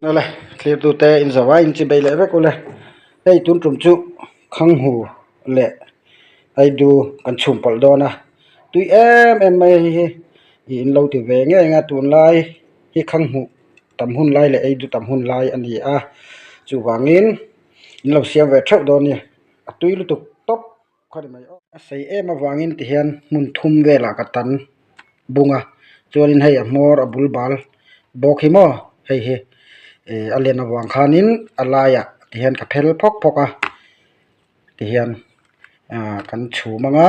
Awle thlirtute in zavai in chibei leh vek ule hei tun tum chu khanghu leh aidu kan chhum pawlh dawn a tui em em mai a hei hi ih in lo ti ve ngei ang a tunlai hi khanghu tam hun lai leh eidu tam hun lai a ni a chuvangin in lo siam ve theuh dawn a ni a tui lutuk tawp. A sei em avangin tihian hmun thum velah ka tan bung a chuanin hei a hmawr a bul bal bawk hi maw hei hi ih a len avang khanin a laiah tihian ka phel phawk phawk a tihian ah kan chhum anga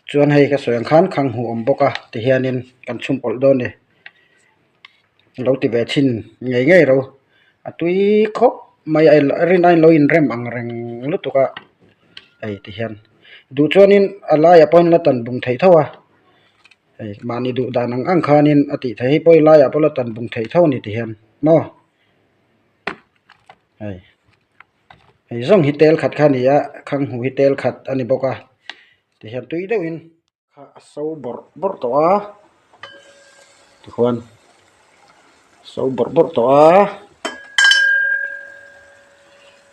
chuan hei ka sawi ang khan khang huh awm bawk a tihianin kan chhum pawlh dawn a ni. Lo ti ve chhin ngei ngei ro a tui khawp mai a rin aiin lo inrem ang reng lutuk a hei ti hian duh chuanin a laiah pawh hian la tan bung theih tho a hei mahni duh dan ang ang khanin a tih theih hei pawh hi laiah pawh la tan bung theih tho a ni ti hian maw hei hei zawng hi tel khat kha a ni a khang hmuh hi tel khat a ni bawk a ti hian tui deuhin. Kha a so bawrh bawrh tawh a tikhuan so bawrh bawrh tawh a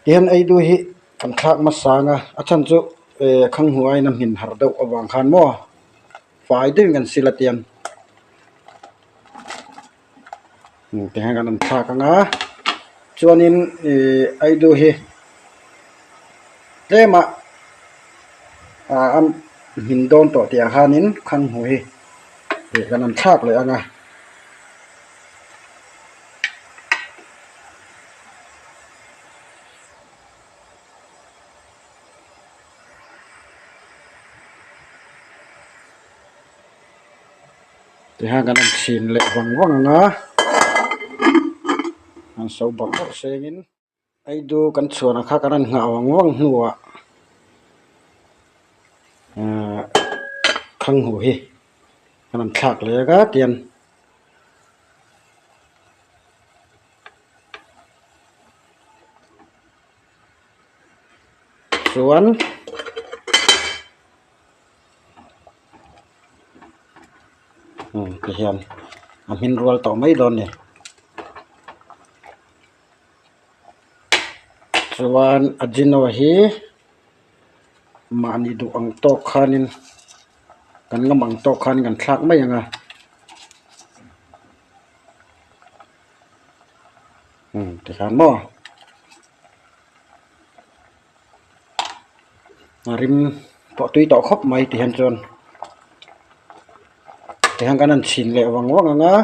tihian ei du hi kan thlak hmasa ang a a chhan chu eh khang hmuh aiin a hmin har deuh avang khan maw fai deuhin kan sil a tiang tihian kan rawn thlak ang a chuanin ih aidu hi tlema ah a hmin dawn tawh tih ah khanin khang hmuh hi ih kan rawn thlak leh ang a. Tihian kan rawn chhin leh vang vang ang a an so bawrh bawrh sengin eidu kan chhuan ang kha kan rawn nghah vang vang hnuah ahh khanghu hi kan rawn thlak leh ang a tian. Chuan. Umm ti hian a hmin rual tawh mai dawn a ni chuan ajino hi mahni duh ang tawk khanin kan ngam ang tawk khan kan thlak mai ang a umm tikhan maw. A rim pawh tui tawh khawp mai ti hian chuan tihian kan han chhin leh vang vang ang a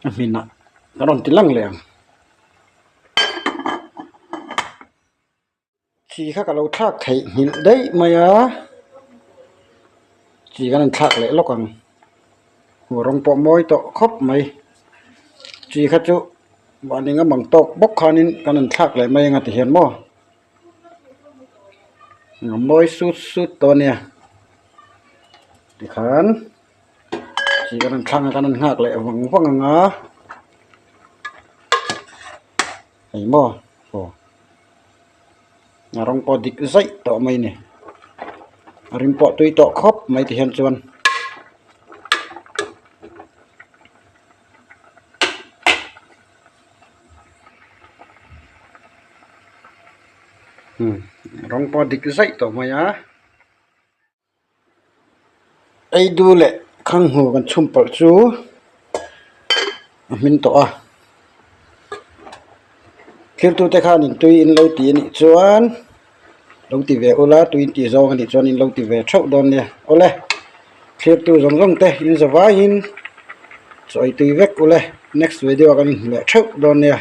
a hminah kan rawn ti lang leh ang chi kha ka lo thlak theih nghilh daih mai a chi kan han thlak leh lawk ang rawng pawh mawi tawh khawp mai chi kha chu. Mahni ngam ang tawk bawk khanin kan han thlak leh mai anga ti hian maw a mawi sut sut tawh a nia tikhan chi kan han thlak a kan han nghak leh vang vang ang a hei maw aw a rawng pawh dik zaih tawh mai a ni a rim pawh tui tawh khawp mai ti hian chuan. Rawng pawh dik zaih tawh mai a eidu leh khanghu kan chhum pawlh chu a hmin tawh a thiltute khanin tui in lo ti a nih chuan lo ti ve ula tui in tih zawng a nih chuan in lo ti ve theuh dawn nia awle thlirtu zawng zawng te in zavaiin chawi tui vek ule next video ah kan inhmu leh theuh dawn nia.